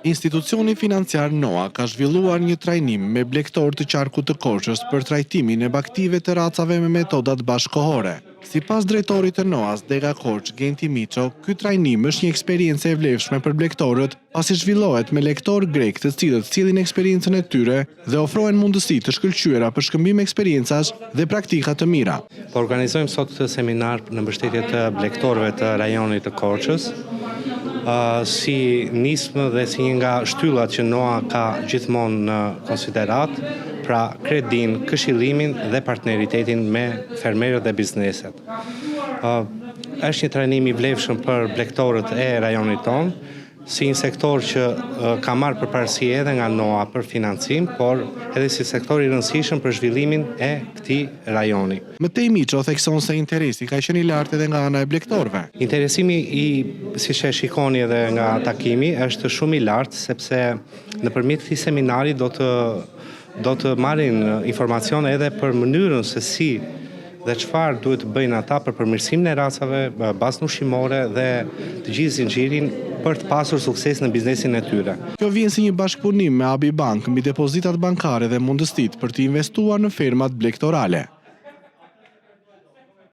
Institucioni financiar NOA ka zhvilluar një trajnim me blegtorë të qarkut të Korçës për trajtimin e bagëtive të racave me metodat bashkëkohore. Sipas drejtorit të NOA-s, Dega Korçë, Genti Miço, ky trajnim është një eksperiencë e vlefshme për blegtorët, pasi zhvillohet me lektorë grekë të cilët sjellin eksperiencën e tyre dhe ofrohen mundësi të shkëlqyera për shkëmbim eksperiencash dhe praktika të mira. Po organizojmë sot këtë seminar në mbështetje të blegtorëve të rajonit të Korçës, si nismë dhe si një nga shtyllat që NOA ka gjithmonë në konsideratë, pra kredinë, këshillimin dhe partneritetin me fermerët dhe bizneset. Është një trajnim i vlefshëm për blegtorët e rajonit tonë, si një sektor që ka marrë përparësi edhe nga NOA për financim, por edhe si sektor i rëndësishëm për zhvillimin e këtij rajoni. Më tej Miço thekson se interesi ka qenë i lartë edhe nga ana e blegtorëve. Interesimi i, siç e shikoni edhe nga takimi, është shumë i lartë sepse nëpërmjet këtij seminari do të do të marrin informacion edhe për mënyrën se si dhe çfarë duhet të bëjnë ata për përmirësimin e racave, bazën ushqimore dhe të gjithë zinxhirin për të pasur sukses në biznesin e tyre. Kjo vjen si një bashkëpunim me ABI Bank mbi depozitat bankare dhe mundësitë për të investuar në fermat blegtorale.